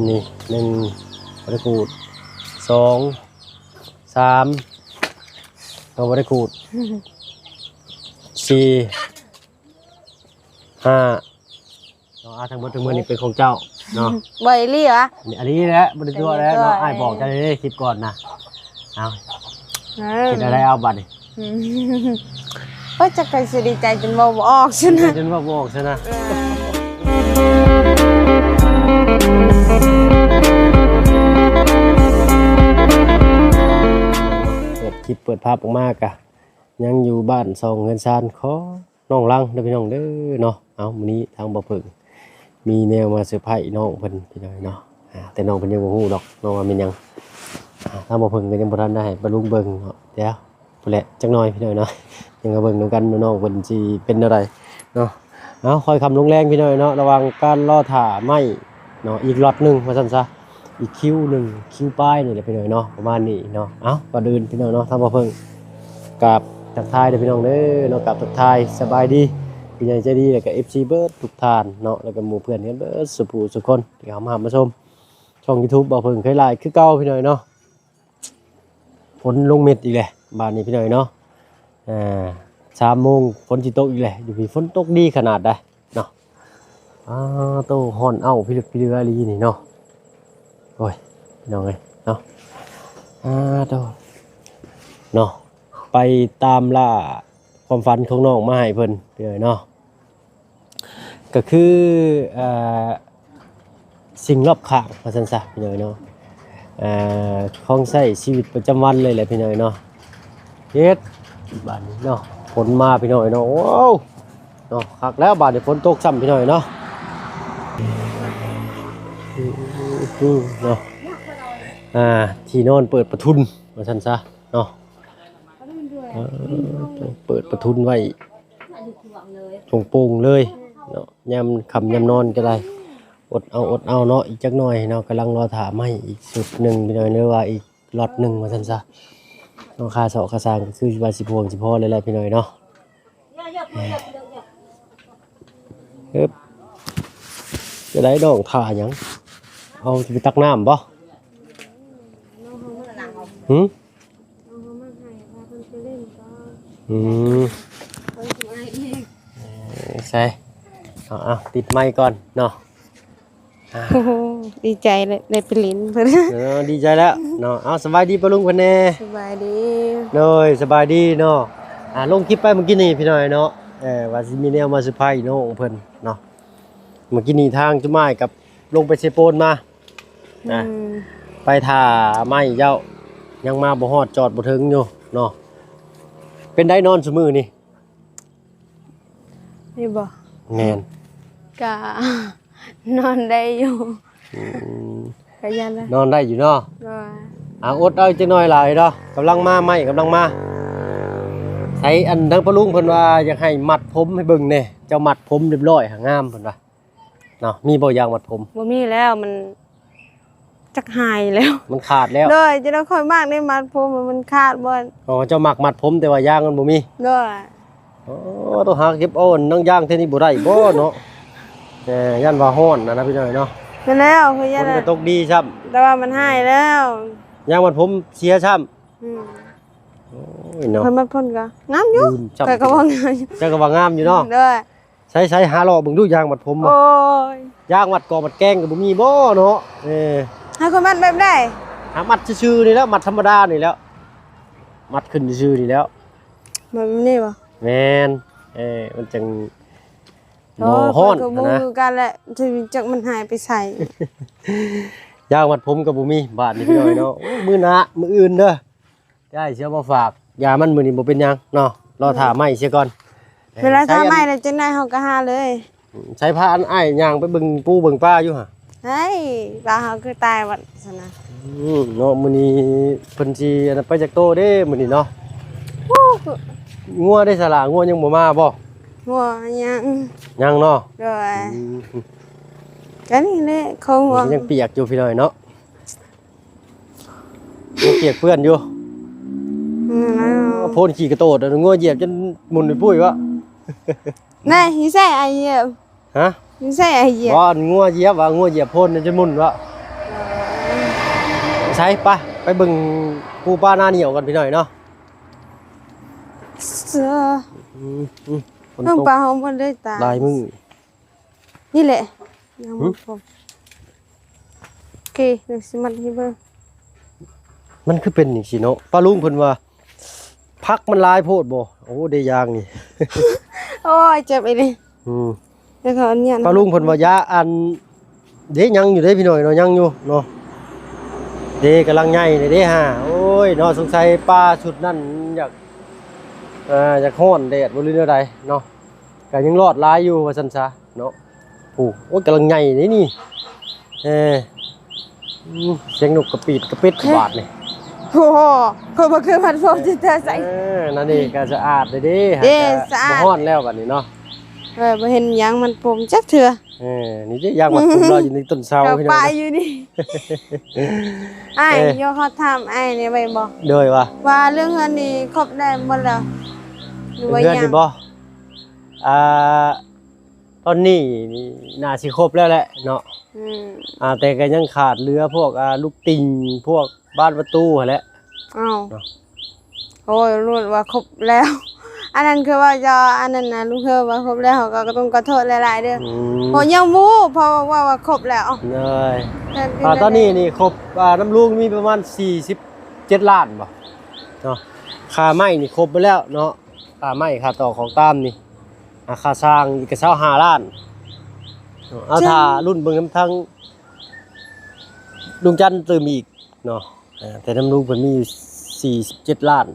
ນີ້ ໜຶ່ງ ບໍ່ໄດ້ຂູດ ສອງ ສາມ ກໍບໍ່ໄດ້ຂູດ ສີ່ ຫ້າ ເນາະ ອ່າ ທັງໝົດທັງມວນນີ້ເປັນຂອງເຈົ້າເນາະ ບໍ່ອີ່ຫຼີຫວາ? ອັນນີ້ແຫຼະ ບໍ່ໄດ້ຕົວະແຫຼະເນາະ ເຈົ້າເຈົ້າ ອ້າຍບອກເຈົ້າເດ້ ຄລິບກ່ອນນະ ເອົາ ເອີ ເຮັດແນວໃດເອົາບາດນີ້? ອືມ ໂອ້ຍ ຈັກຂ້ອຍຊິດີໃຈຈົນເວົ້າບໍ່ອອກຊັ້ນນະ ດີໃຈຈົນເວົ້າບໍ່ອອກຊັ້ນນະ ເອີ ເປີດຄລິບເປີດພາບອອກມາກະ ຍັງຢູ່ບ້ານຊ່ອງເຮືອນຊານຂອງນ້ອງລັງເດີພີ່ນ້ອງເດີເນາະ. ເອົ້າ ມື້ນີ້ທາງບ່າວເຜິ້ງມີແນວມາເຊີໄພນ້ອງເພິ່ນພີ່ນ້ອງເນາະ. ອ່າ ແຕ່ນ້ອງເພິ່ນຍັງບໍ່ຮູ້ດອກເນາະວ່າແມ່ນຫຍັງ. ອ່າ ທາງບ່າວເຜິ້ງກໍຍັງບໍ່ທັນໄດ້ໃຫ້ປ້າລຸງເບິ່ງເນາະ. ດຽວພຸ້ນແຫຼະ ຈັກໜ່ອຍພີ່ນ້ອງເນາະ ຍັງມາເບິ່ງນຳກັນວ່ານ້ອງເພິ່ນຊິເປັນແນວໃດເນາະ. ເອົາ ຄ່ອຍຄ່ຳລົງແລງພີ່ນ້ອງເນາະ ລະຫວ່າງການລໍຖ້າໄມ້ເນາະ ອີກລັອດໜຶ່ງວ່າຊັ້ນຊະ. ອີກຄິວໜຶ່ງ ຄິວປາຍນີ້ແຫຼະພີ່ນ້ອງເນາະ ປະມານນີ້ເນາະ. ເອົ້າ ກ່ອນອື່ນພີ່ນ້ອງເນາະ ທາງບ່າວເຜິ້ງກາບທັກທາຍເດີພີ່ນ້ອງເດີເນາະ ກາບທັກທາຍສະບາຍດີຜູ້ໃຫຍ່ໃຈດີ ແລ້ວກໍເອັຟຊີເບິດທຸກທ່ານເນາະ ແລ້ວກໍໝູ່ເພື່ອນກັນເບິດສູ່ຜູ້ສູ່ຄົນທີ່ເຂົ້າມາຮັບມາຊົມຊ່ອງຢູທູບບ່າວເຜິ້ງເຄີຍຫຼາຍຄືເກົ່າພີ່ນ້ອງເນາະ. ຝົນລົງເມັດອີກແຫຼະບາດນີ້ພີ່ນ້ອງເນາະ. ອ່າ ສາມໂມງຝົນຊິຕົກອີກແຫຼະ ຢູ່ພີ້ຝົນຕົກດີຂະໜາດໃດ. ເນາະ ອ້າໂຕ ຮ້ອນເອົ້າພິລຶກພິເຫຼືອອີ່ຫຼີນີ້ເນາະ. ໂອ້ຍ ພີ່ນ້ອງເອີຍເນາະ ອ້າໂຕ ເນາະ ໄປຕາມລ່າຄວາມຝັນຂອງນ້ອງມາໃຫ້ເພິ່ນພີ່ນ້ອງເນາະ. ກໍຄື ເອີ ສິ່ງລອບຂ້າງວ່າຊັ້ນຊະພີ່ນ້ອງເນາະ. ເອີ ຂອງໃຊ້ຊີວິດປະຈຳວັນເລີຍແຫຼະພີ່ນ້ອງເນາະ. ເຮັດບາດນີ້ເນາະ ຝົນມາພີ່ນ້ອງເນາະ. ໂອ້ ເນາະ ຄັກແລ້ວບາດນີ້ ຝົນຕົກຊ້ຳພີ່ນ້ອງເນາະ. ເນາະ ອ່າ ທີ່ນອນເປີດປະທຸນວ່າຊັ້ນຊະເນາະ. ເອີ ເປີດປະທຸນໄວ້ໂປ່ງໆເລີຍເນາະ. ຍາມຄ່ຳຍາມນອນກໍໄດ້ ອົດເອົາ ອົດເອົາເນາະ. ອີກຈັກໜ່ອຍເນາະ ກຳລັງລໍຖ້າໄມ້ອີກຊຸດໜຶ່ງພີ່ນ້ອງ ຫຼືວ່າອີກລັອດໜຶ່ງວ່າຊັ້ນຊະເນາະ. ຄ່າເຊາະຄ່າສ້າງກໍຄືວ່າຊິພຽງຊິພໍແລ້ວແຫຼະພີ່ນ້ອງເນາະ. ເອີບ ຈະໄດ້ນ້ອງຖ້າຫຍັງ? ເອົາ ຊິໄປຕັກນ້ຳບໍ່? ຫື? ເອົາເຮົາມາໃຫ້ ພາເພິ່ນໄປຫຼິ້ນກ່ອນ. ອືມ ເພິ່ນຊິມາອີກ. ເອີ ໃສ່ ເອົາ ເອົາ ຕິດໄມກ່ອນເນາະ. ອ່າ ໂອ້ໂຫ ດີໃຈເລີຍ ໄດ້ໄປຫຼິ້ນເພິ່ນ. ເອີ ດີໃຈແລ້ວເນາະ. ເອົາ ສະບາຍດີປ້າລຸງເພິ່ນແດ່. ສະບາຍດີ. ໂດຍ ສະບາຍດີເນາະ. ອ່າ ລົງຄລິບໄປມື້ກີ້ນີ້ພີ່ນ້ອງເນາະ ເອີ ວ່າຊິມີແນວມາເຊີໄພນ້ອງເພິ່ນເນາະ. ມື້ກີ້ນີ້ທາງຈຸມອ້າຍກັບລົງໄປເຊໂປນມາ ອືມ ນະ ໄປຖ້າໄມ້ເຈົ້າ ຍັງມາບໍ່ຮອດ ຈອດບໍ່ເຖິງຢູ່ເນາະ. ເປັນໃດນອນຊຸມື້ນີ້? ນີ້ບໍ່? ແມ່ນ ກະນອນໄດ້ຢູ່. ອືມ ກະຢ້ານນອນໄດ້ຢູ່ເນາະ. ໂດຍ ອ່າ ອົດເອົາຈັກໜ່ອຍຫຼາຍເນາະ ກຳລັງມາ ໄມ້ກຳລັງມາ. ໃສ ອັນ ທາງປ້າລຸງເພິ່ນວ່າຢາກໃຫ້ມັດຜົມໃຫ້ເບິ່ງແດ່ ເຈົ້າມັດຜົມຮຽບຮ້ອຍຫາງາມເພິ່ນວ່າ. ເນາະ ມີບໍ່ຢາງມັດຜົມ? ບໍ່ມີແລ້ວ ມັນຈັກຫາຍແລ້ວ ມັນຂາດແລ້ວ. ໂດຍ ຈະໄດ້ ຂ້ອຍມັກໄດ້ມັດຜົມ ມັນຂາດໝົດ. ອໍ ເຈົ້າມັກມັດຜົມ ແຕ່ວ່າຢາງມັນບໍ່ມີ. ໂດຍ ໂອ້ ຕ້ອງຫາເກັບເອົາໜັງຢາງແຖວນີ້ບໍ່ໄດ້ບໍ່ເນາະ? ແຕ່ຢ້ານວ່າຮ້ອນນະ ນະ ພີ່ນ້ອງເນາະ. ແມ່ນແລ້ວ ຂ້ອຍຢ້ານ ຝົນກໍຕົກດີຊ້ຳ ແຕ່ວ່າມັນຫາຍແລ້ວ ຢາງມັດຜົມເສຍຊ້ຳ. ອືມ ໂອ້ຍເນາະ ຂ້ອຍມັດຜົມກໍງາມຢູ່ ລືມຊ້ຳ ຂ້ອຍກໍວ່າງາມຢູ່ ເຈົ້າກໍວ່າງາມຢູ່ເນາະ. ໂດຍ ໃສໆ ຫາເລາະເບິ່ງດູ ຢາງມັດຜົມ. ໂອ້ຍ ຢາງມັດກອງມັດແກງກໍບໍ່ມີບໍ່ເນາະ? ເອີ ໃຫ້ຂ້ອຍມັດແບບໃດ? ຫາມັດຊື່ໆນີ້ແຫຼະ ມັດທຳມະດານີ້ແຫຼະ ມັດຂຶ້ນຊື່ໆນີ້ແຫຼະ. ມັດແບບນີ້ບໍ່? ແມ່ນ ເອີ ມັນຈັ່ງບໍ່ຮ້ອນ. ໂອ້ຍ ຂ້ອຍກໍບໍ່ຮູ້ຄືກັນແຫຼະ ຈັກມັນຫາຍໄປໃສ. ຢາງມັດຜົມກໍບໍ່ມີບາດນີ້ ພີ່ນ້ອງເນາະ. ໂອ້ຍ ມື້ໜ້າ ມື້ອື່ນເດີ ອ້າຍຊິເອົາມາຝາກ. ຢາມັນມື້ນີ້ບໍ່ເປັນຫຍັງເນາະ ລໍຖ້າໄມ້ເສຍກ່ອນ. ເວລາຖ້າໄມ້ແລ້ວຈັ່ງໃດເຮົາກໍຫາເລີຍ. ໃສພາອັນອ້າຍຍ່າງໄປເບິ່ງປູເບິ່ງປາຢູ່ຫະ? ໃຫ້ປາເຮົາຄືຕາຍບັດຊັ້ນນະ. ອືມ ເນາະ ມື້ນີ້ເພິ່ນຊິອັນນັ້ນໄປຈັກໂຕເດ້ມື້ນີ້ເນາະ? ໂອ້ ງົວເດ້ສະຫຼະ ງົວຍັງບໍ່ມາບໍ່? ງົວຍັງ ຍັງເນາະ. ໂດຍ ອືມ ກໍນີ້ແຫຼະ ຂອງງົວ ມັນຍັງປຽກຢູ່ ພີ່ນ້ອງເນາະ. ຍັງປຽກເປື້ອນຢູ່. ອືມ ໂພນຂີ້ກະໂຕດ ງົວຢຽບຈົນໝຸ່ນໄປປຸ້ຍວະ. ນາຍ ຢູ່ໃສອ້າຍຢຽບ? ຮະ? ຢູ່ໃສອ້າຍຢຽບ? ບໍ່ ງົວຢຽບວ່າ ງົວຢຽບໂພນຈົນໝຸ່ນວະ. ໃສ ໄປ ໄປເບິ່ງປູປານາໜຽວກັນພີ່ນ້ອງເນາະ. ເສືອ ອືມ ອືມ ຝົນ ເບິ່ງ ຕົກ ປາຫອມເພິ່ນເດ້ຕາ ຫຼາຍມື້ ນີ້ແຫຼະ ຍັງບໍ່ ຫຶ ຄົບ. ໂອເຄ ດຽວຊິມັດໃຫ້ເບິ່ງ. ມັນຄືເປັນຈັ່ງຊີ້ເນາະ ປ້າລຸງເພິ່ນວ່າ ຜັກມັນຫຼາຍໂພດບໍ່? ໂອ້ ເດ້ຢາງນີ້ ໂອ້ຍ ເຈັບອີ່ຫຼີ. ອືມ ແລ້ວກໍອັນນີ້ ປ້າລຸງເພິ່ນວ່າຢາ ອັນ ເດ້ ຍັງຢູ່ເດ້ພີ່ນ້ອງເນາະ ຍັງຢູ່ເນາະ ເດ້ ກຳລັງໃຫຍ່ເດ້ຫາ. ໂອ້ຍເນາະ ສົງໄສປາຊຸດນັ້ນຢາກ ອ່າ ຢາກຮ້ອນແດດບໍ່ ຫຼືແນວໃດເນາະ ກໍຍັງລອດຫຼາຍຢູ່ວ່າຊັ້ນຊະເນາະ. ໂອ້ ໂອ້ຍ ກຳລັງໃຫຍ່ເດ້ນີ້. ເອີ ອືມ ສຽງນົກກະປີດກະປິດ ໂອເຄ ບາດນີ້. ໂອ້ໂຫ ຂ້ອຍບໍ່ເຄີຍພັດພົບທີ່ແທ້ໃສ. ເອີ ນັ້ນນີ້ກໍສະອາດເດ້ ເດ້ ຫາກະ ສະອາດ ບໍ່ຮ້ອນແລ້ວບາດນີ້ເນາະ. ເອີ ບໍ່ເຫັນຫຍັງມັນປົມຈັກເທື່ອ. ເອີ ນີ້ເດ້ ຢາກມັນປົມລອຍຢູ່ໃນຕົ້ນເສົາ ກໍ ພີ່ນ້ອງ ປາຍຢູ່ນີ້. ອ້າຍ ເອີ ຢາກຂໍຖາມອ້າຍແດ່ໄດ້ບໍ່? ໂດຍ ວ່າ ວ່າເລື່ອງເຮືອນນີ້ຄົບໄດ້ໝົດແລ້ວ ຫຼືວ່າ ເຮືອນນີ້ ຍັງ ບໍ່? ອ່າ ຕອນນີ້ນີ້ໜ້າຊິຄົບແລ້ວແຫຼະເນາະ. ອືມ ອ່າ ແຕ່ກໍຍັງຂາດເຫຼືອພວກ ອ່າ ລູກຕິ່ງ ພວກບານປະຕູຫັ້ນແຫຼະ. ອ້າວ ເນາະ ໂອ້ຍ ລຸ້ນວ່າຄົບແລ້ວ ອັນນັ້ນຄືວ່າຈະ ອັນນັ້ນນະ ລຸງເຮີວ່າຄົບແລ້ວ ເຮົາກໍຕ້ອງຂໍໂທດຫຼາຍໆເດີ. ອືມ ເພາະຍັງບໍ່ຮູ້ ເພາະວ່າ ວ່າຄົບແລ້ວ. ໂດຍ ແຕ່ ອ່າ ຕອນນີ້ນີ້ຄົບ ອ່າ ນຳລຸງມີປະມານສີ່ສິບເຈັດລ້ານບໍ່ເນາະ. ຄ່າໄມ້ນີ້ຄົບໄປແລ້ວເນາະ ຄ່າໄມ້ ຄ່າຕອກຂອງຕາມນີ້ ອ່າ ຄ່າສ້າງອີກກໍຊາວຫ້າລ້ານ. ເອົາ ຈ້າ ຖ້າລຸ້ນເບິ່ງນຳທາງລຸງຈັນຕື່ມອີກເນາະ. ເອີ ແຕ່ນຳລຸງເພິ່ນມີຢູ່ສີ່ສິບເຈັດລ້ານ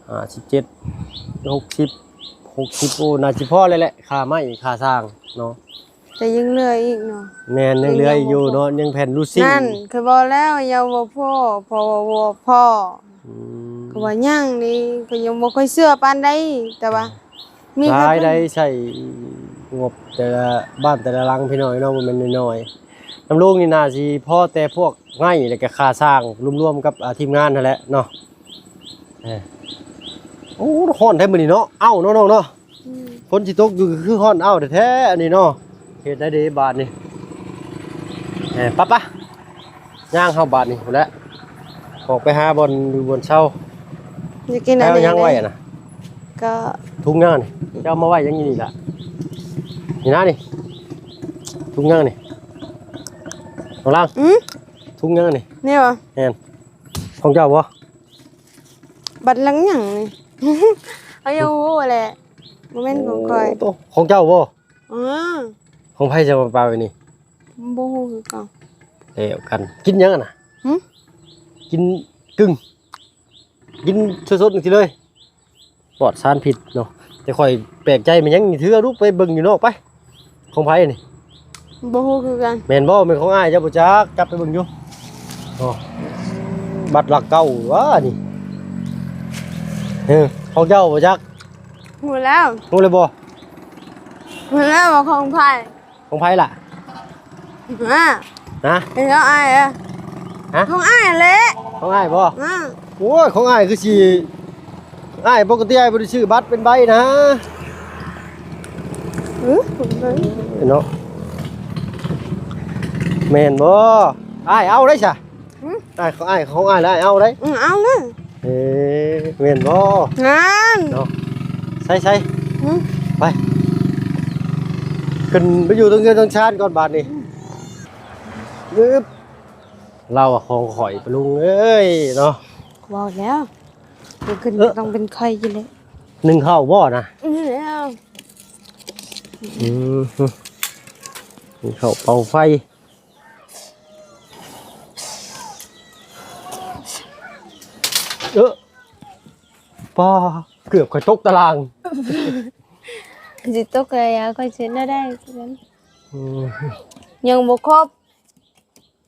ຫ້າສິບເຈັດ ຫົກສິບ ຫົກສິບ ໂອ້ ໜ້າຊິພໍແລ້ວແຫຼະ ຄ່າໄມ້ຄ່າສ້າງເນາະ. ແຕ່ຍັງເຫຼືອອີກເນາະ. ແມ່ນ ຍັງເຫຼືອອີກຢູ່ເນາະ ຍັງແຜ່ນລູຊິງ. ນັ້ນ ຂ້ອຍບອກແລ້ວຍັງບໍ່ພໍ ເພາະວ່າບໍ່ພໍ. ອືມ ກໍວ່າຍັງນີ້ ກໍຍັງບໍ່ຄ່ອຍເຊື່ອປານໃດ ແຕ່ວ່າ ອືມ ມີ ຫຼາຍໃດ ໃຊ້ງົບແຕ່ລະບ້ານແຕ່ລະຫຼັງພີ່ນ້ອງເນາະ ບໍ່ແມ່ນນ້ອຍໆ. ນຳລຸງນີ້ໜ້າຊິພໍແຕ່ພວກໄມ້ ແລ້ວກໍຄ່າສ້າງລວມໆກັບ ອ່າ ທີມງານຫັ້ນແຫຼະເນາະ. ເອີ ໂອ້ ຮ້ອນແທ້ມື້ນີ້ເນາະ ເອົ້າເນາະນ້ອງເນາະ. ອືມ ຝົນຊິຕົກຢູ່ ຄືຮ້ອນເອົ້າແທ້ໆ ອັນນີ້ເນາະ. ເຮັດໄດ້ເດ້ບາດນີ້. ເອີ ໄປໆ ຍ່າງເຮົາບາດນີ້ພຸ້ນແຫຼະ ອອກໄປຫາບ່ອນຢູ່ບ່ອນເຊົາ. ຢາກກິນອັນນີ້ ເອົາຫຍັງໄວ້ນະ? ກໍ ທຸງຫຍັງນີ້? ເຈົ້າເອົາມາໄວ້ຫຍັງຢູ່ນີ້ລະ? ນີ້ນະນີ້ ທຸງຫຍັງນີ້? ເອົາລາງ ອືມ ທຸງຫຍັງນີ້? ນີ້ຫວາ? ແມ່ນ ຂອງເຈົ້າບໍ່? ບັດຫຼັງຫຍັງນີ້? ເຮົາຍັງບໍ່ຮູ້ແຫຼະ ບໍ່ແມ່ນຂອງຂ້ອຍ. ໂອ້ ຂອງເຈົ້າບໍ່? ອໍ ຂອງໃຜຈະມາປາໄວ້ນີ້? ບໍ່ຮູ້ຄືກັນ. ແລ້ວກັນ ກິນຫຍັງຫັ້ນນະ? ຫຶ? ກິນກຶ່ງ ກິນສົດໆຈັ່ງຊີ້ເລີຍ ປອດສານພິດເນາະ. ແຕ່ຂ້ອຍແປກໃຈແມ່ນຫຍັງນີ້ ຖືເອົາລູກໄປເບິ່ງຢູ່ນອກໄປ. ຂອງໃຜນີ້? ບໍ່ຮູ້ຄືກັນ. ແມ່ນບໍ່? ແມ່ນຂອງອ້າຍເຈົ້າບໍ່ຈັກ? ຈັບໄປເບິ່ງຢູ່. ອໍ ບັດຫຼັກເກົ້າຫວານີ້? ເອີ ຂອງເຈົ້າບໍ່ຈັກ? ຮູ້ແລ້ວ. ຮູ້ແລ້ວບໍ່? ຮູ້ແລ້ວວ່າຂອງໃຜ. ຂອງໃຜລະ? ຮະ? ຮະ? ເປັນຂອງອ້າຍເອີ. ຮະ? ຂອງອ້າຍແຫຼະ. ຂອງອ້າຍບໍ່? ອື. ໂອ້ຍ ຂອງອ້າຍຄືຊິ ອ້າຍ ປົກກະຕິອ້າຍບໍ່ໄດ້ຊື້ບັດເປັນໃບນະ. ອື ເນາະ ແມ່ນບໍ່? ອ້າຍເອົາໄດ້ຊະ. ອື ອ້າຍ ຂອງອ້າຍ ຂອງອ້າຍລະອ້າຍເອົາໄດ້. ອື ເອົາເລີຍ. ເອີ ແມ່ນບໍ່? ນັ້ນ ເນາະ ໃສ່ໆ. ອື ໄປ ຂຶ້ນໄປຢູ່ເທິງເຮືອນເທິງຊານກ່ອນບາດນີ້. ອື ອຶບ ລາວວ່າຂອງຂ້ອຍປະລຸງເອີຍເນາະ. ເວົ້າແລ້ວ ເດີນຂຶ້ນ ເອີ ຕ້ອງເປັນຂ້ອຍຢູ່ແຫຼະ. ໜຶ້ງເຂົ້າບໍ່ນະ? ໜຶ້ງແລ້ວ. ອືມ ໜຶ້ງເຂົ້າເປົ່າໄຟ. ເອີ ປ້າ ເກືອບຂ້ອຍຕົກຕາລາງ. ຊິຕົກໄດ້ຫຍັງ ຂ້ອຍຊິເຮັດແນວໃດ. ອືມ ຍັງບໍ່ຄົບ.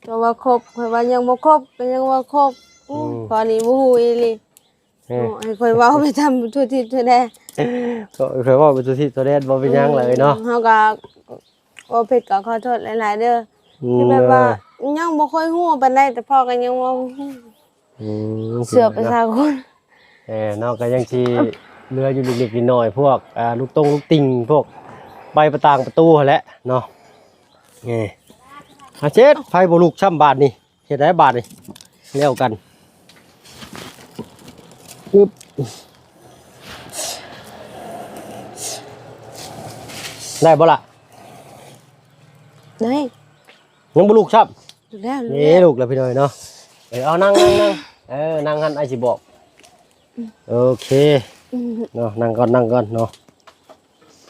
ກໍວ່າຄົບ ຂ້ອຍວ່າຍັງບໍ່ຄົບ ກໍຍັງວ່າຄົບ. ອືມ ອືມ ຂ້ອຍນີ້ບໍ່ຮູ້ອີ່ຫຼີ. ເອີ ໂອ້ ໃຫ້ຂ້ອຍເວົ້າໄປຕາມທົ່ວທິດທົ່ວແດນ. ກໍຂ້ອຍເວົ້າໄປທົ່ວທິດທົ່ວແດນ ບໍ່ເປັນຫຍັງເລີຍເນາະ. ອືມ ເຮົາກໍເວົ້າຜິດກໍຂໍໂທດຫຼາຍໆເດີ. ອືມ ທີ່ແບບວ່າ ໂດຍ ຍັງບໍ່ຄ່ອຍຮູ້ປານໃດ ແຕ່ພໍ່ກໍຍັງເວົ້າບໍ່ຮູ້. ອືມ ເຊື່ອປະຊາຊົນ. ເອີ ເນາະ ກໍຍັງຊິເຫຼືອຢູ່ເລັກໆນ້ອຍໆ ພວກ ອ່າ ລູກຕົງລູກຕິ່ງ ພວກໃບປະຕ່າງປະຕູຫັ້ນແຫຼະເນາະ. ເອີ ອາເຈັດ ໄຟບໍ່ລຸກຊ້ຳບາດນີ້. ເຮັດໄດ້ບາດນີ້ ແລ້ວກັນ. ອຶບ ໄດ້ບໍ່ລະ? ໄດ້. ຍັງບໍ່ລຸກຊ້ຳ? ລຸກແລ້ວ ລຸກ ເອີ ແລ້ວ ລຸກແລ້ວພີ່ນ້ອງເນາະ. ເອີ ເອົາ ນັ່ງ ນັ່ງ ນັ່ງ ເອີ ນັ່ງຫັ້ນ ອ້າຍຊິບອກ. ໂອເຄ ອືມ ເນາະ ນັ່ງກ່ອນ ນັ່ງກ່ອນເນາະ.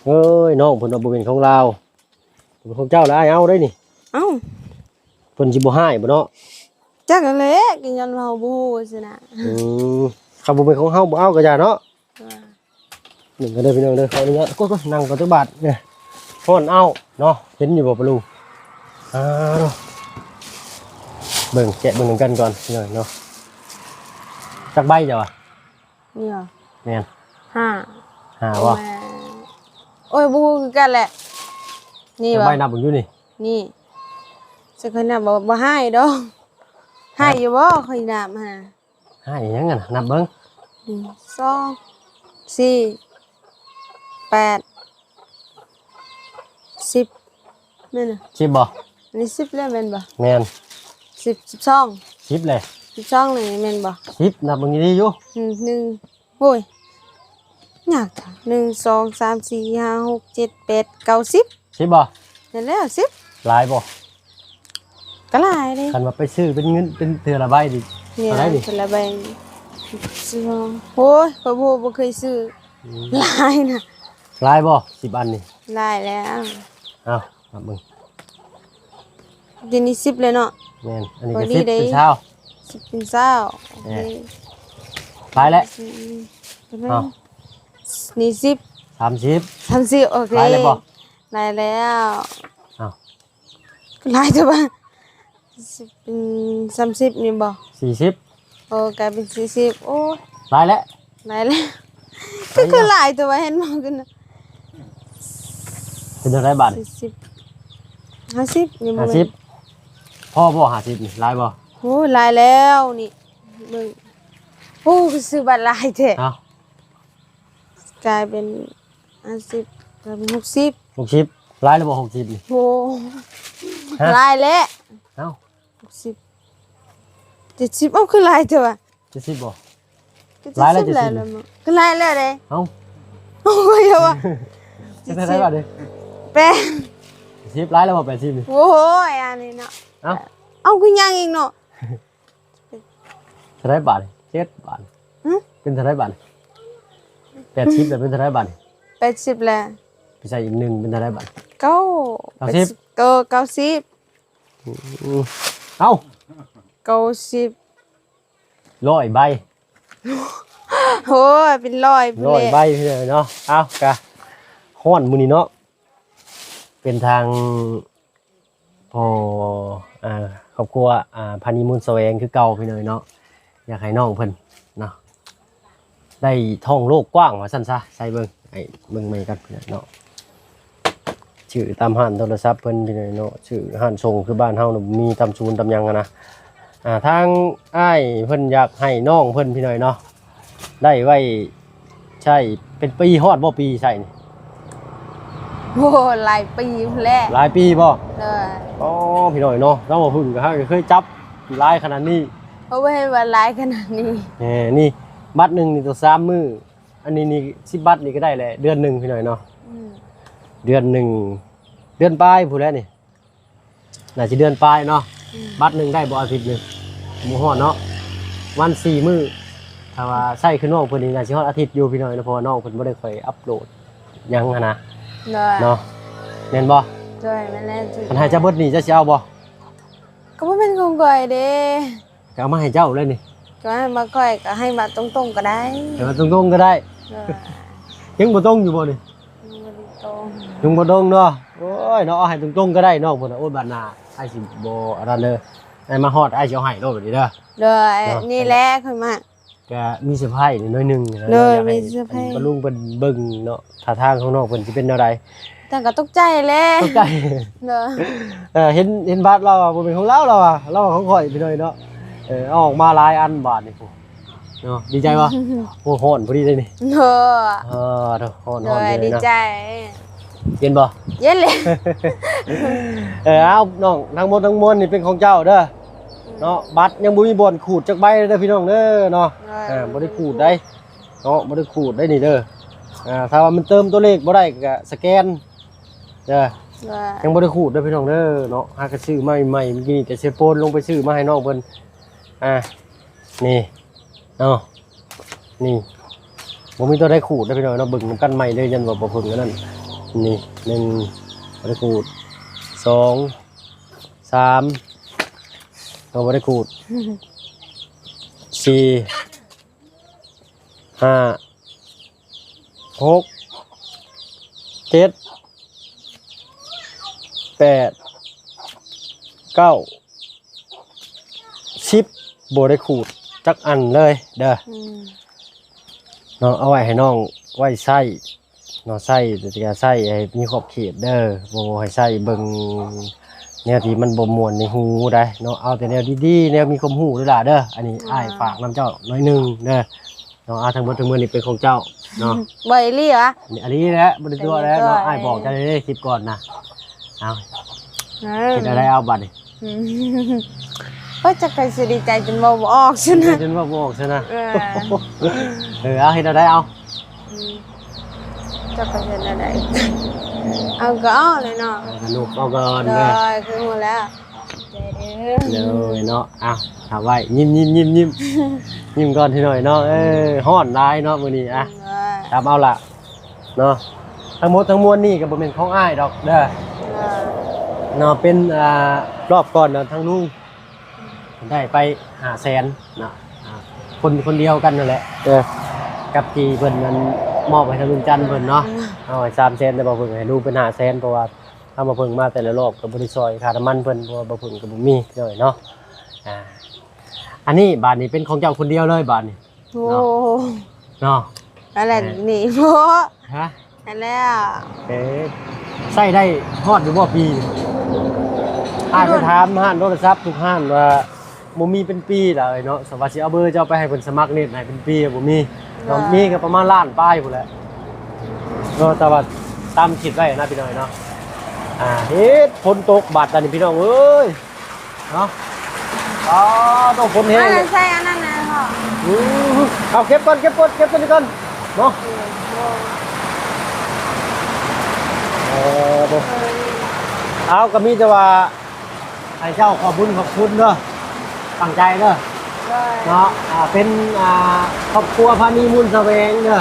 ເອີຍ ນ້ອງເພິ່ນວ່າບໍ່ແມ່ນຂອງລາວ ເປັນຂອງເຈົ້າລະ ອ້າຍເອົາໄດ້ນີ້. ເອົ້າ ເພິ່ນຊິບໍ່ຮ້າຍບໍ່ເນາະ? ຈັກຫັ້ນແຫຼະ ກໍຍ້ອນວ່າເຮົາບໍ່ຮູ້ຊີ້ນະ. ອືມ ຄັນບໍ່ແມ່ນຂອງເຮົາບໍ່ເອົາກໍຢ່າເນາະ. ອ່າ ໜຶ່ງກັນເດີພີ່ນ້ອງເດີ ຂໍອະນຸຍາດ ໂອ້ຍ ນັ່ງກ່ອນຈັກບາດ. ຮ້ອນເອົ້າເນາະ ເຫັນຢູ່ບໍ່ປາລຸງ? ອ່າ ເບິ່ງ ແກະເບິ່ງນຳກັນກ່ອນພີ່ນ້ອງເນາະ. ຈັກໃບເຈົ້າວ່າ? ນີ້ຫວາ? ແມ່ນ ຫ້າ ຫ້າບໍ່? ໂອ້ຍ ບໍ່ຮູ້ຄືກັນແຫຼະ. ນີ້ຫວາ? ໃບນັບເບິ່ງຢູ່ນີ້ ນີ້ ຊິຄ່ອຍນັບບໍ່ ບໍ່ຮ້າຍດອກ. ຮະ? ຮ້າຍຢູ່ບໍ່? ຂ້ອຍນັບຫັ້ນນະ. ຮ້າຍຫຍັງຫັ້ນນະ? ນັບເບິ່ງ ໜຶ່ງ ສອງ ສີ່ ແປດ ສິບ ແມ່ນນະ? ສິບບໍ່? ອັນນີ້ສິບແລ້ວແມ່ນບໍ່? ແມ່ນ ສິບ ສິບສອງ ສິບແຫຼະ. ສິບສອງນີ້ແມ່ນບໍ່? ສິບ ນັບເບິ່ງດີໆຢູ່. ອືມ ໜຶ່ງ ໂອ້ຍ ຍາກແທ້ ໜຶ່ງ ສອງ ສາມ ສີ່ ຫ້າ ຫົກ ເຈັດ ແປດ ເກົ້າ ສິບ. ສິບບໍ່? ແມ່ນແລ້ວ ສິບ. ຫຼາຍບໍ່? ກໍຫຼາຍເດ້. ຄັນວ່າໄປຊື້ເປັນເງິນ ເປັນເທື່ອລະໃບນີ້ ນີ້ ເທົ່າໃດນີ້? ເທື່ອລະໃບ ສິບສອງ ໂອ້ຍ ຂ້ອຍບໍ່ ບໍ່ເຄີຍຊື້. ອືມ ຫຼາຍນະ. ຫຼາຍບໍ່ ສິບອັນນີ້? ຫຼາຍແລ້ວ. ເອົ້າ ນັບເບິ່ງ ດຽວນີ້ສິບແລ້ວເນາະ. ແມ່ນ ອັນນີ້ກໍສິບເປັນຊາວ ສິບເປັນຊາວ. ໂອເຄ ຫຼາຍແລ້ວ. ເອົ້າ ນີ້ສິບ ສາມສິບ ສາມສິບ ໂອເຄ ຫຼາຍແລ້ວບໍ່? ຫຼາຍແລ້ວ. ເອົ້າ ຫຼາຍແທ້ວ່າ ສິບ ເປັນສາມສິບນີ້ບໍ່? ສີ່ສິບ ໂອ້ ກາຍເປັນສີ່ສິບ. ໂອ້ ຫຼາຍແລ້ວ ຫຼາຍແລ້ວ. ກໍຄືຫຼາຍແທ້ວ່າ ເຫັນບໍ່? ເປັນເທົ່າໃດບາດ? ສີ່ສິບ ຫ້າສິບນີ້ບໍ່ແມ່ນ ຫ້າສິບ ພໍບໍ່? ຫ້າສິບນີ້ຫຼາຍບໍ່? ໂອ້ ຫຼາຍແລ້ວນີ້ ເບິ່ງ. ໂອ້ ຄືຊື້ບັດຫຼາຍແທ້. ເອົ້າ ກາຍເປັນຫ້າສິບ ກາຍເປັນຫົກສິບ ຫົກສິບ. ຫຼາຍແລ້ວບໍ່ຫົກສິບນີ້? ໂອ້ ຮະ? ຫຼາຍແລ້ວ. ເອົ້າ ຫົກສິບ ເຈັດສິບ. ເອົ້າ ຄືຫຼາຍແທ້ວະ? ເຈັດສິບບໍ່? ກໍຫຼາຍແລ້ວ ເຈັດສິບ ກໍຫຼາຍແລ້ວເດ້. ເອົ້າ ໂອ້ຍ ເອົາວະ ເຈັດສິບ ແປດສິບ ຫຼາຍແລ້ວບໍ່? ແປດສິບນີ້ ໂອ້ຍ ອັນນີ້ເນາະ. ເອົ້າ ເອົາ ຄືຍັງອີກເນາະ. ເທົ່າໃດບາດນີ້? ເຈັດບາດ. ຫຶ? ເປັນເທົ່າໃດບາດນີ້? ແປດສິບແລ້ວ ເປັນເທົ່າໃດບາດນີ້? ແປດສິບແລ້ວ ໄປໃສ່ອີກໜຶ່ງ ເປັນເທົ່າໃດບາດ? ເກົ້າ ເກົ້າສິບ ເກົ້າ ເກົ້າສິບ. ອືມ ເອົ້າ ເກົ້າສິບ ຮ້ອຍໃບ. ໂອ້ຍ ເປັນຮ້ອຍພຸ້ນແຫຼະ ຮ້ອຍໃບເນາະ. ເອົ້າ ກະຮ້ອນມື້ນີ້ເນາະ. ເປັນທາງ ພໍ ອ່າ ຄອບຄົວ ອ່າ ພານີ ມູນສະແຫວງຄືເກົ່າພີ່ນ້ອງເນາະ. ຢາກໃຫ້ນ້ອງເພິ່ນເນາະ ໄດ້ທ່ອງໂລກກວ້າງວ່າຊັ້ນຊະ. ໃສ່ເບິ່ງ ໃຫ້ເບິ່ງໃໝ່ກັນພີ່ນ້ອງເນາະ. ຊື້ຕາມຮ້ານໂທລະສັບເພິ່ນພີ່ນ້ອງເນາະ ຊື້ຮ້ານສົ່ງຄືບ້ານເຮົານະ ມີຕາມສູນຕາມຫຍັງຫັ້ນນະ. ອ່າ ທາງອ້າຍເພິ່ນຢາກໃຫ້ນ້ອງເພິ່ນພີ່ນ້ອງເນາະ ໄດ້ໄວ້ ໃຊ້ເປັນປີ ຮອດບໍ່ປີໃຊ້ນີ້? ໂອ້ ຫຼາຍປີພຸ້ນແຫຼະ. ຫຼາຍປີບໍ່? ໂດຍ. ອໍ ພີ່ນ້ອງເນາະ ເຮົາບໍ່ເພິ່ງກໍຫາກໍເຄີຍຈັບຫຼາຍຂະໜາດນີ້ ເຮົາບໍ່ເຫັນວ່າຫຼາຍຂະໜາດນີ້. ແໝ່ ນີ້ບັດໜຶ່ງນີ້ຕ້ອງສາມມື້ ອັນນີ້ນີ້ສິບບັດນີ້ກໍໄດ້ແຫຼະ ເດືອນໜຶ່ງພີ່ນ້ອງເນາະ. ອືມ ເດືອນໜຶ່ງ ເດືອນປາຍພຸ້ນແຫຼະນີ້. ໜ້າຊິເດືອນປາຍເນາະ. ອືມ ບັດໜຶ່ງໄດ້ບໍ່ອາທິດໜຶ່ງ? ບໍ່ຮອດເນາະ ວັນສີ່ມື້. ຖ້າວ່າໃຊ້ຄືນ້ອງເພິ່ນນີ້ໜ້າຊິຮອດອາທິດຢູ່ພີ່ນ້ອງເນາະ ເພາະວ່ານ້ອງເພິ່ນບໍ່ໄດ້ຄ່ອຍອັບໂຫຼດຫຍັງຫັ້ນນະ. ໂດຍ. ເນາະ ແມ່ນບໍ່? ໂດຍ ແມ່ນແລ້ວ. ຄັນໃຫ້ເຈົ້າເບິດນີ້ເຈົ້າຊິເອົາບໍ່? ກໍບໍ່ແມ່ນຂອງຂ້ອຍເດ້. ກໍເອົາມາໃຫ້ເຈົ້າເລີຍນີ້. ກໍໃຫ້ມາຂ້ອຍ ກໍໃຫ້ມາຕົງໆກໍໄດ້. ໃຫ້ມາຕົງໆກໍໄດ້. ໂດຍ. ຍັງບໍ່ຕົງຢູ່ບໍ່ນີ້? ຍັງບໍ່ຕົງ ຍັງບໍ່ຕົງເນາະ. ໂອ້ຍເນາະ ເອົາໃຫ້ຕົງໆກໍໄດ້ນ້ອງເພິ່ນນະ. ໂອ້ຍ ບາດໜ້າອ້າຍຊິບໍ່ອັນນັ້ນເດີ ອ້າຍມາຮອດ ອ້າຍຊິເອົາໃຫ້ໂລດບາດນີ້ເດີ. ໂດຍ. ເນາະ ນີ້ແຫຼະຂ້ອຍມັກ. ກະມີເຊີໄພໜ້ອຍໜຶ່ງ. ໂດຍ. ຢາກໃຫ້ ມີເຊີໄພ ບາລຸງເພິ່ນເບິ່ງເນາະ ທ່າທາງຂອງນ້ອງເພິ່ນຊິເປັນແນວໃດ. ທ່ານກໍຕົກໃຈແຫຼະ. ຕົກໃຈ. ໂດຍ. ເອີ ເຫັນ ເຫັນບາດລາວວ່າບໍ່ແມ່ນຂອງລາວ ລາວວ່າ ລາວວ່າຂອງຂ້ອຍພີ່ນ້ອງເນາະ. ເອີ ເອົາອອກມາຫຼາຍອັນບາດນີ້. ເນາະ ດີໃຈບໍ່? ໂອ້ ຮ້ອນພໍດີເດ້ນີ້. ເອີ ເອີ ຮ້ອນ ຮ້ອນເລີຍເນາະ. ໂດຍ ດີໃຈ. ເຢັນບໍ່? ເຢັນເລີຍ. ເອີ ເອົາ ນ້ອງ ທັງໝົດທັງມວນນີ້ເປັນຂອງເຈົ້າເດີ. ອືມ. ເນາະ ບັດຍັງບໍ່ມີບ່ອນຂູດຈັກໃບເດີພີ່ນ້ອງເດີເນາະ. ເອີ ອ່າ ບໍ່ໄດ້ຂູດໄດ໋ເນາະ ບໍ່ໄດ້ຂູດໄດ໋ນີ້ເດີ. ອ່າ ຖ້າວ່າມັນເຕີມຕົວເລກບໍ່ໄດ້ກໍສະແກນເດີ. ຍັງບໍ່ໄດ້ຂູດເດີພີ່ນ້ອງເດີເນາະ. ຫາກໍຊື້ມາໃໝ່ໆ ມື້ກີ້ນີ້ ແຕ່ເຊໂປນລົງໄປຊື້ມາໃຫ້ນ້ອງເພິ່ນ. ອ່າ ນີ້ເນາະ ນີ້ ບໍ່ມີຕົວໃດຂູດເດີພີ່ນ້ອງເນາະ. ເບິ່ງນຳກັນໃໝ່ເດີ ຢ້ານວ່າບໍ່ເພິ່ງອັນນັ້ນ. ນີ້ ໜຶ່ງ ບໍ່ໄດ້ຂູດ ສອງ ສາມ ກໍບໍ່ໄດ້ຂູດ ສີ່ ຫ້າ ຫົກ ເຈັດ ແປດ ເກົ້າ ສິບ ບໍ່ໄດ້ຂູດຈັກອັນເລີຍເດີ. ອືມ ເນາະ ເອົາໄວ້ໃຫ້ນ້ອງໄວ້ໃຊ້ເນາະ ໃຊ້ ແຕ່ກໍໃຊ້ໃຫ້ມີຂອບເຂດເດີ ບໍ່ໃຫ້ໃຊ້ເບິ່ງແນວທີ່ມັນບໍ່ມ່ວນໃນຫູໄດ໋ເນາະ. ເອົາແຕ່ແນວດີໆ ແນວມີຄວາມຮູ້ເດີຫຼ້າເດີ. ອັນນີ້ ອ່າ ອ້າຍຝາກນຳເຈົ້າໜ້ອຍໜຶ່ງເດີ. ເນາະ ອ່າ ທັງໝົດທັງມວນນີ້ເປັນຂອງເຈົ້າເນາະ. ບໍ່ອີ່ຫຼີຫວະ? ອັນນີ້ ອັນນີ້ແຫຼະ ບໍ່ໄດ້ຕົວະແລ້ວເນາະ. ເປັນຕົວະ ອ້າຍບອກເຈົ້າໃນຄລິບກ່ອນນະ. ເອົາ ເອີ ເຮັດແນວໃດເອົາບັດນີ້? ອືມ ໂອ້ຍ ຈັກໃຜຊິດີໃຈຈົນເວົ້າບໍ່ອອກຊັ້ນນະ ດີໃຈຈົນເວົ້າບໍ່ອອກຊັ້ນນະ. ເອີ ເອີ ເອົາ ເຮັດແນວໃດເອົາ? ອືມ ຈັກໃຜເຮັດແນວໃດ ເອົາກໍເອົາແຫຼະເນາະ. ເອີ ກໍນຸບເອົາກ່ອນເດີ. ໂດຍ ຄືຮູ້ແລ້ວ. ໂດຍເນາະ. ອ່ະ ຖ້າໄວ້ ຍິ້ມໆໆໆ ຍິ້ມກ່ອນທີໜ້ອຍເນາະ. ເອີ ຮ້ອນຫຼາຍເນາະມື້ນີ້. ອ່ະ ຕາມເອົາລະເນາະ. ທັງໝົດທັງມວນນີ້ກໍບໍ່ແມ່ນຂອງອ້າຍດອກເດີເນາະ. ເປັນ ອ່າ ຮອບກ່ອນນະ ທາງລຸງໄດ້ໄປຫ້າແສນເນາະ. ອ່າ ຄົນ ຄົນດຽວກັນນັ້ນແຫຼະ ເອີ ກັບທີ່ເພິ່ນນັ້ນມອບໃຫ້ທາງລຸງຈັນເພິ່ນເນາະ. ເອົາໃຫ້ສາມແສນ ແຕ່ບໍ່ເພິ່ງໃຫ້ລຸງເພິ່ນຫ້າແສນ ເພາະວ່າ ຖ້າບໍ່ເພິ່ງມາແຕ່ລະລອບກໍບໍ່ໄດ້ຊ່ອຍຄ່ານ້ຳມັນເພິ່ນ ເພາະວ່າບໍ່ເພິ່ງກໍບໍ່ມີເລີຍເນາະ. ອ່າ ອັນນີ້ບາດນີ້ເປັນຂອງເຈົ້າຄົນດຽວເລີຍບາດນີ້. ໂອ້ ເນາະ ເນາະ ອັນນັ້ນ ເອີ ນີ້ ໂອ້ ຮະ ອັນແລ້ວ ເອີ ໃຊ້ໄດ້ຮອດຢູ່ບໍ່ປີນີ້? ອ້າຍໄປຖາມຮ້ານໂທລະສັບທຸກຮ້ານວ່າ ບໍ່ມີເປັນປີແລ້ວເນາະ. ສະວ່າຊິເອົາເບີເຈົ້າໄປໃຫ້ເພິ່ນສະໝັກເນັດໃຫ້ເປັນປີບໍ່ມີເນາະ. ມີກໍປະມານລ້ານປາຍພຸ້ນແຫຼະເນາະ. ແຕ່ວ່າຕາມຄິດໄວ້ນະພີ່ນ້ອງເນາະ. ອ່າ ເຮັດຝົນຕົກບາດຕານີ້ພີ່ນ້ອງເອີຍເນາະ. ອໍ ໂຕ ຝົນແຮງເລີຍ. ໃສ່ອັນນັ້ນນະພໍ່. ອື ເອົາເກັບກ່ອນ ເກັບກ່ອນ ເກັບຕົວນີ້ກ່ອນເນາະ. ເອີ ເອົາ ກໍມີແຕ່ວ່າ ໃຫ້ເຈົ້າຂອບບຸນຂອບຄຸນເດີ ຕັ້ງໃຈເດີ ໂດຍ ເນາະ. ອ່າ ເປັນ ອ່າ ຄອບຄົວພານີມູນສະແຫວງເດີ.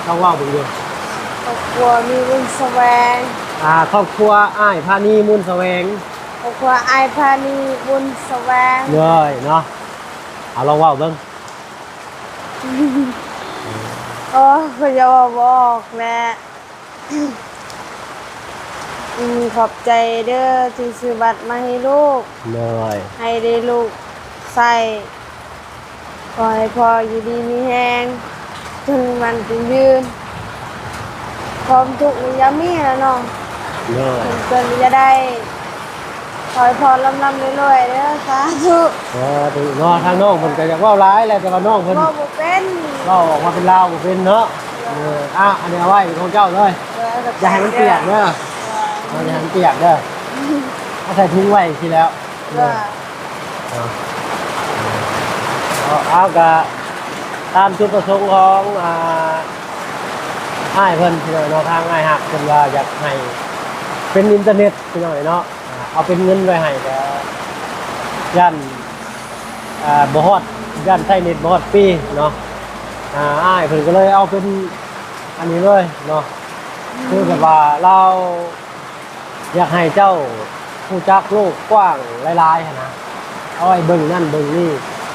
ລອງເວົ້າເບິ່ງເດີ ຄອບຄົວມີບຸນສະແຫວງ. ອ່າ ຄອບຄົວອ້າຍພານີມູນສະແຫວງ. ຄອບຄົວອ້າຍພານີບຸນສະແຫວງ ໂດຍ ເນາະ. ເອົາ ລອງເວົ້າເບິ່ງ. ໂອ້ຍ ຂ້ອຍເວົ້າບໍ່ອອກແຫຼະ. ອືມ ຂອບໃຈເດີທີ່ຊື້ບັດມາໃຫ້ລູກ ໂດຍ ໃຫ້ໄດ້ລູກໃຊ້. ຂໍໃຫ້ພໍ່ຢູ່ດີມີແຮງ ຈົນໝັ້ນຈົນຍືນ. ຄວາມທຸກນີ້ຢ່າມີແລ້ວເນາະ ໂດຍ ເພິ່ນກໍຢ່າໄດ້. ຂໍໃຫ້ພໍ່ລ່ຳໆລວຍໆເດີ ສາທຸ ສາທຸເນາະ. ທາງນ້ອງເພິ່ນກໍຢາກເວົ້າຫຼາຍແຫຼະ ແຕ່ວ່ານ້ອງເພິ່ນເວົ້າບໍ່ເປັນ ເວົ້າອອກມາເປັນລາວບໍ່ເປັນເນາະ. ເອີ ອ່ະ ອັນນີ້ເອົາໄວ້ເປັນຂອງເຈົ້າເລີຍ ເອີ ຢ່າໃຫ້ມັນປຽກເດີ. ເອີ ເອົາ ຢ່າໃຫ້ມັນປຽກເດີ ເອົາໃສ່ຖົງໄວ້ຊີ້ແລ້ວ. ເອີ ເອົາ ເອົາ ກະຕາມຈຸດປະສົງຂອງ ອ່າ ອ້າຍເພິ່ນພີ່ນ້ອງເນາະ ທາງອ້າຍຮັກເພິ່ນວ່າຢາກໃຫ້ເປັນອິນເຕີເນັດພີ່ນ້ອງເນາະ. ອ່າ ເອົາເປັນເງິນໄວ້ໃຫ້ກໍຢ້ານ ອ່າ ບໍ່ຮອດ ຢ້ານໃຊ້ເນັດບໍ່ຮອດປີ້ເນາະ. ອ່າ ອ້າຍເພິ່ນກໍເລີຍເອົາເປັນອັນນີ້ເລີຍເນາະ ຄືແບບວ່າລາວຢາກໃຫ້ເຈົ້າຮູ້ຈັກໂລກກວ້າງຫຼາຍໆຫັ້ນນະ ເອົາໄວ້ເບິ່ງນັ້ນເບິ່ງນີ້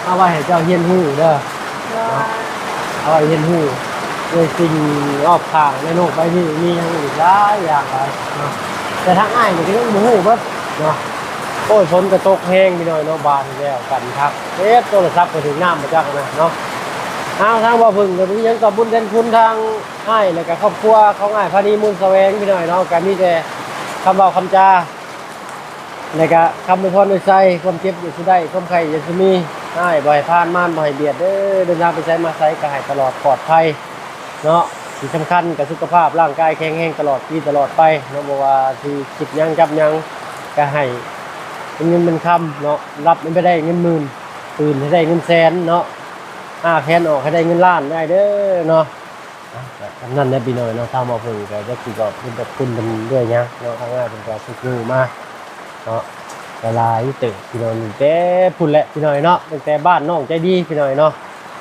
ເອົາໄວ້ໃຫ້ເຈົ້າຮຽນຮູ້ເດີ ໂດຍ ເນາະ ເອົາໄວ້ຮຽນຮູ້ໂດຍສິ່ງຮອບຂ້າງໃນໂລກໃບນີ້ມີຫຍັງອີກຫຼາຍຢ່າງຫຼາຍເນາະ. ແຕ່ທາງອ້າຍນີ້ກໍຍັງບໍ່ຮູ້ເບິດເນາະ. ໂອ້ຍ ຝົນກໍຕົກແຮງພີ່ນ້ອງເນາະ ບາດນີ້ແລ້ວກັນຄັກ ເຮັດໂທລະສັບກໍຖືກນ້ຳມາຈັກນະເນາະ. ເອົາ ທາງບ່າວເພິ່ງກໍມີຫຍັງຕອບບຸນແທນຄຸນທາງອ້າຍ ແລ້ວກໍຄອບຄົວຂອງອ້າຍພານີມູນສະແຫວງພີ່ນ້ອງເນາະ ກໍມີແຕ່ຄຳເວົ້າຄຳຈາ ແລ້ວກະຄຳອວຍພອນອວຍໄຊ ຄວາມເຈັບຢ່າສູ່ໄດ້ ຄວາມໄຂ້ຢ່າສູ່ມີ ອ້າຍບໍ່ໃຫ້ຜ່ານ ມານບໍ່ໃຫ້ບຽດເດີ ເດີນທາງໄປໃສມາໃສກະໃຫ້ຕະຫຼອດປອດໄພເນາະ. ທີ່ສຳຄັນກະສຸຂະພາບຮ່າງກາຍແຂງແຮງຕະຫຼອດປີຕະຫຼອດໄປເນາະ ບໍ່ວ່າຊິຄິດຫຍັງຈັບຫຍັງກະໃຫ້ ເປັນເງິນເປັນຄຳເນາະ, ຮັບໃຫ້ໄດ້ເງິນໝື່ນ, ຕື່ນໃຫ້ໄດ້ເງິນແສນເນາະ, ຫາກແຂນອອກໃຫ້ໄດ້ເງິນລ້ານໄດ້ເດີເນາະ. ອ່ະ ກໍສ່ຳນັ້ນແຫຼະພີ່ນ້ອງເນາະ, ທາງບ່າວເຜິ້ງກໍຈັກຊິຂອບຄຸນຂອບຄຸນເພິ່ນດ້ວຍຫຍັງເນາະ, ທາງອ້າຍເພິ່ນກໍຊຸກຍູ້ມາເນາະ ຫຼາຍເຕີບພີ່ນ້ອງ, ຕັ້ງແຕ່ພຸ້ນແຫຼະພີ່ນ້ອງເນາະ, ຕັ້ງແຕ່ບ້ານນ້ອງໃຈດີພີ່ນ້ອງເນາະ,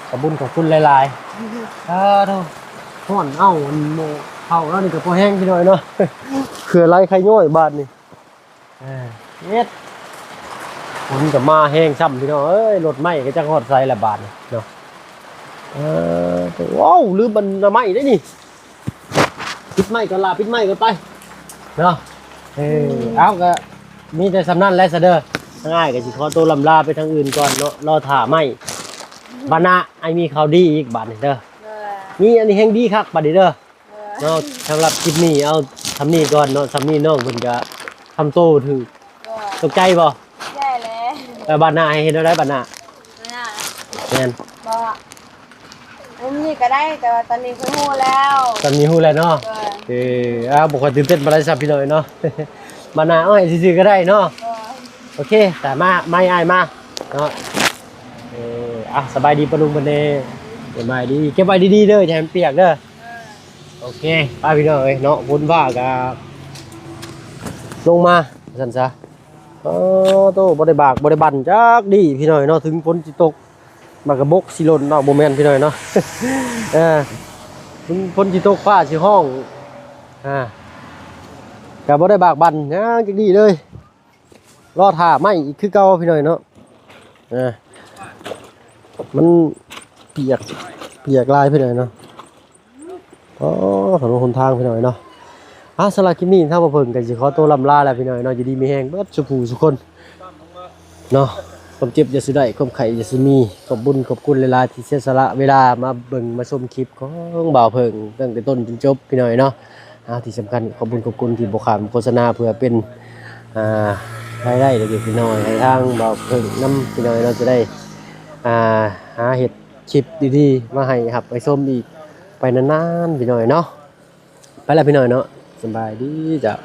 ຂອບຄຸນຂອບຄຸນຫຼາຍໆ. ອາ ໂທ້ ຮ້ອນ ເອົ້າ ອັນໝໍ້ເຂົ້າລາວນີ້ກໍພໍແຮງພີ່ນ້ອງເນາະ, ເຄືອໄລໄຄຍ້ອຍບາດນີ້. ເອີ ເຮັດ ຝົນກໍມາແຮງຊ້ຳພີ່ນ້ອງເອີຍ, ລົດໄມ້ກໍຈັກຮອດໃສລະບາດນີ້ເນາະ. ເອີ ວ້າວ ລືມອັນນາໄມ້ເດ້ນີ້, ປິດໄມ້ກ່ອນລະ ປິດໄມ້ກ່ອນໄປເນາະ. ເອີ ເອົາ ກໍມີແຕ່ສ່ຳນັ້ນແຫຼະຊະເດີ, ທາງອ້າຍກໍຊິຂໍໂຕລ່ຳລາໄປທາງອື່ນກ່ອນເນາະ, ລໍຖ້າໄມ້. ບາດໜ້າອ້າຍມີຂ່າວດີອີກບາດນີ້ເດີ, ມີອັນນີ້ແຮງດີຄັກບາດນີ້ເດີ. ເນາະ ສຳລັບຄລິບນີ້ເອົາສ່ຳນີ້ກ່ອນເນາະ, ສ່ຳນີ້ນ້ອງເພິ່ນກະທຳໂຕຖືກ. ຕົກໃຈບໍ່? ໃຈແລ້ວ. ແລ້ວບາດໜ້າໃຫ້ເຮັດແນວໃດບາດໜ້າ? ບາດໜ້າ ແມ່ນ ບໍ່ ອັນນີ້ກໍໄດ້, ແຕ່ວ່າຕອນນີ້ຄືຮູ້ແລ້ວ, ຕອນນີ້ຮູ້ແລ້ວເນາະ. ເອີ ເອີ ອ້າວ ບໍ່ຄ່ອຍຕື່ນເຕັ້ນປານໃດຊ້ຳພີ່ນ້ອງເນາະ, ບາດໜ້າເອົາໃຫ້ຊື່ໆກໍໄດ້ເນາະ. ໂອເຄ ແຕ່ມາ ມາ ອ້າຍມາເນາະ. ເອີ ອ່ະ ສະບາຍດີປ້າລຸງເພິ່ນແດ່, ສະບາຍດີ, ເກັບໄວ້ດີໆເດີ, ຢ່າໃຫ້ມັນປຽກເດີ. ໂອເຄ ໄປພີ່ນ້ອງເອີຍເນາະ, ຝົນຟ້າກະລົງມາວ່າຊັ້ນຊະ. ໂອ້ໂຕ ບໍ່ໄດ້ບາກບໍ່ໄດ້ບັ່ນຈັກດີ້ພີ່ນ້ອງເນາະ, ເຖິງຝົນຊິຕົກ ໝາກກະບົກຊິຫຼົ່ນເນາະ, ບໍ່ແມ່ນພີ່ນ້ອງເນາະ. ເອີ ເຖິງຝົນຊິຕົກ ຟ້າຊິຮ້ອງ ອ່າ ກະບໍ່ໄດ້ບາກບັ່ນຫຍັງຈັກດີ້ເລີຍ. ລໍຖ້າໄມ້ອີກຄືເກົ່າພີ່ນ້ອງເນາະ, ເອີ ມັນປຽກ ປຽກຫຼາຍພີ່ນ້ອງເນາະ. ອໍ ຖະໜົນຫົນທາງພີ່ນ້ອງເນາະ. ອ່າ ສຳລັບຄລິບນີ້ທາງບ່າວເຜິ້ງກໍຊິຂໍໂຕລ່ຳລາແລ້ວພີ່ນ້ອງເນາະ, ຢູ່ດີມີແຮງເບິດສູ່ຜູ້ສູ່ຄົນເນາະ, ຄວາມເຈັບຢ່າສູ່ໄດ້ ຄວາມໄຂ້ຢ່າສູ່ມີ. ຂອບບຸນຂອບຄຸນຫຼາຍໆທີ່ເສຍສະຫຼະເວລາມາເບິ່ງມາຊົມຄລິບຂອງບ່າວເຜິ້ງຕັ້ງແຕ່ຕົ້ນຈົນຈົບພີ່ນ້ອງເນາະ. ອ່າ ທີ່ສຳຄັນຂອບບຸນຂອບຄຸນທີ່ບໍ່ຂ້າມໂຄສະນາ ເພື່ອເປັນ ອ່າ ລາຍໄດ້ເລັກໆນ້ອຍໆໃຫ້ທາງບ່າວເຜິ້ງນຳພີ່ນ້ອງເນາະ, ຈະໄດ້ ອ່າ ຫາເຮັດຄລິບດີໆມາໃຫ້ຮັບໃຫ້ຊົມອີກໄປນານໆພີ່ນ້ອງເນາະ. ໄປລະພີ່ນ້ອງເນາະ, ສະບາຍດີເຈົ້າ.